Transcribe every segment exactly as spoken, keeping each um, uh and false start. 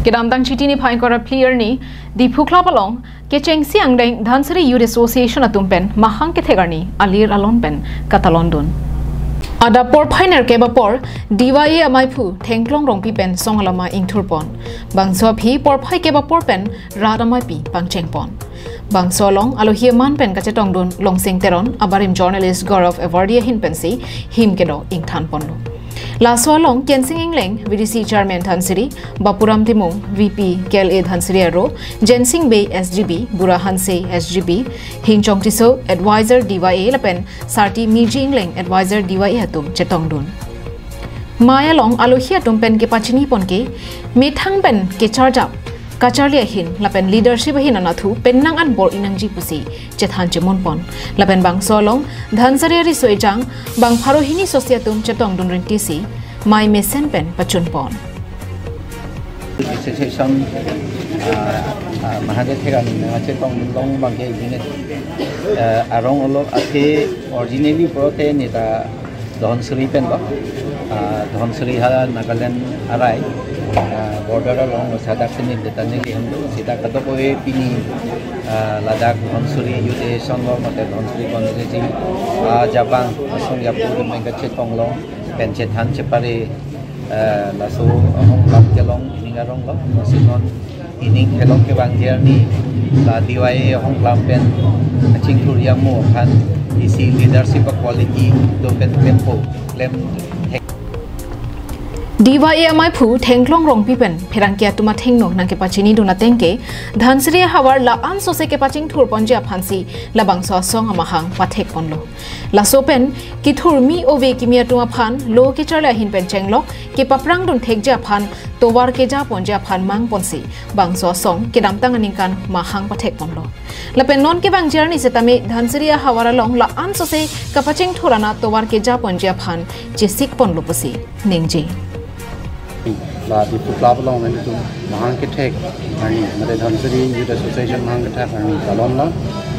Kedamtang Chiti niphai ingkoi ra phli arni Diphu Club along kechengsi angdeng Dhansiri Youth Association atum pen mahang kethek arni alir alon pen katalon dun. Adap porphai nerkep apor D Y A amaiphu Thengklong Rongpi pen song alama ingthurpon. Bangso aphi porphai kep apor pen rat amaipi pangchengpon. Bangso along alohi aman pen kachetongdun Longsing Teron, abarim journalist Gaurav Awardi ahin pensi him kedo ingthanponlo. Laso along Kensing Engleng, V D C Chairman Dhansiri, Bapuram Timung, V P K L A Dhansiri Aro, Jensing Bey, S G B, Bura Hanse, S G B, Hingchong Tisso, Advisor D Y A lapen Sarti Miji Engleng, Advisor D Y A atum chetongdun. Mai along alohi atum pen kepachinipon ke methang pen kecharjap, kacharli ahin lapen leadership ahin anatthu pen nang anbor ingnangji pusi chethan chemunpon. Lapen bangso along Dhansiri ariso ejang bang pharo hini sose atum chetongdun rintisi mai mesen pen pachunpon. Association, ah, ah, mahang kethek arni nangchetongdun long abangke, ah, arong olo athe originally pulote neta Dhansiri pen ba, ah, Dhansiri ha Nagaland arai, ah, border along sadak sini detane lihan do, sita kadokave pini, ah, ladak Dhansiri Youth Association lo mate Dhansiri constituency, ah, ajabang asong yapu pen kachetong long pen chethan chepare, ah, laso ahong lam kelong ining arong lo, lasi non ining kelong kevangji arni la D Y A ahong lam pen achingthur yamo aphan isi leadership quality do pen klempo klem thek. D Y A amaiphu Thengklong Rongpi pen pherangke atum athengno nangkepachinidun ateng ke Dhansiri ahavar la-an sose kepachingthurponji aphansi labangso asong amahang pathekponlo. Laso pen kethurmi ove kimi atum aphan lo kecharli ahin pen chenglok kepaprangdun thekji aphan tovar kejaponji aphan mangponsi bangso asong kedamtang aningkan mahang pathekponlo. Lapen non kevangji arni setame Dhansiri ahavar along la-an sose kapachingthur anat tovar kejaponji aphan chesikponlo pusi ningje. La Diphu Club along nelitum mahang kethek arni, mate Dhansiri Youth Association mahang kethek arni talonlo.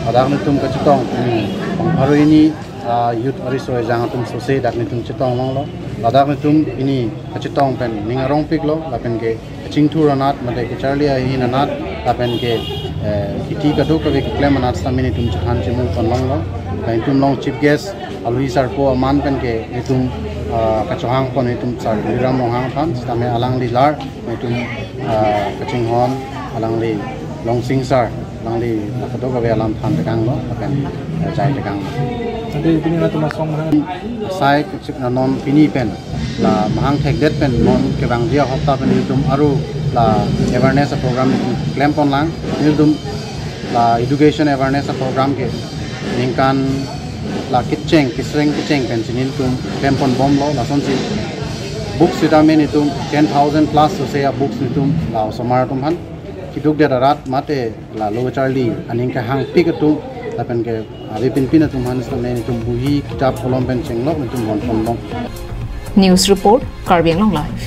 Ladak nelitum kachetong, hmm, bang pharo hini, ah, youth ariso ejang atum sose dak nelitum chetong longlo. Ladak nelitum pini kachetong pen ning arongpiklo, lapen ke kachingthur anat mate kacharli ahin anat lapen ke, eh, kiti kadokave keklem anat setame nelitum chethan chemunpon longlo. Lapen nelitum along chief guest alohi sarpo aman pen ke nelitum, ah, kachohangpon nelitum sar Tuliram Ronghang aphan, setame alangli lar nelitum, ah, kachinghon alangli Longsing sar, alangli la kadokave alam than tekanglo lapen, eh, jai tekanglo. Ante pini latum asong mahang? Sai kechik na non pini pen la mahang thekdet pen non kevangji ahopta pen nelitum aru la awareness program nelitum klemponlang. Nelitum la education awareness program ke ningkan la kecheng, kesreng kecheng pensi nelitum klemponbomlo. Lasonsi books setame nelitum ten thousand plus sose abooks nelitum la osomar atum aphan keduk det arat mate la lo charli aning kehangpik atum lapen ke ave pinpin atum aphan setame nelitum buhi kitap kolom pen chenglok nelitum bonponbom. News report, Karbi Anglong Live.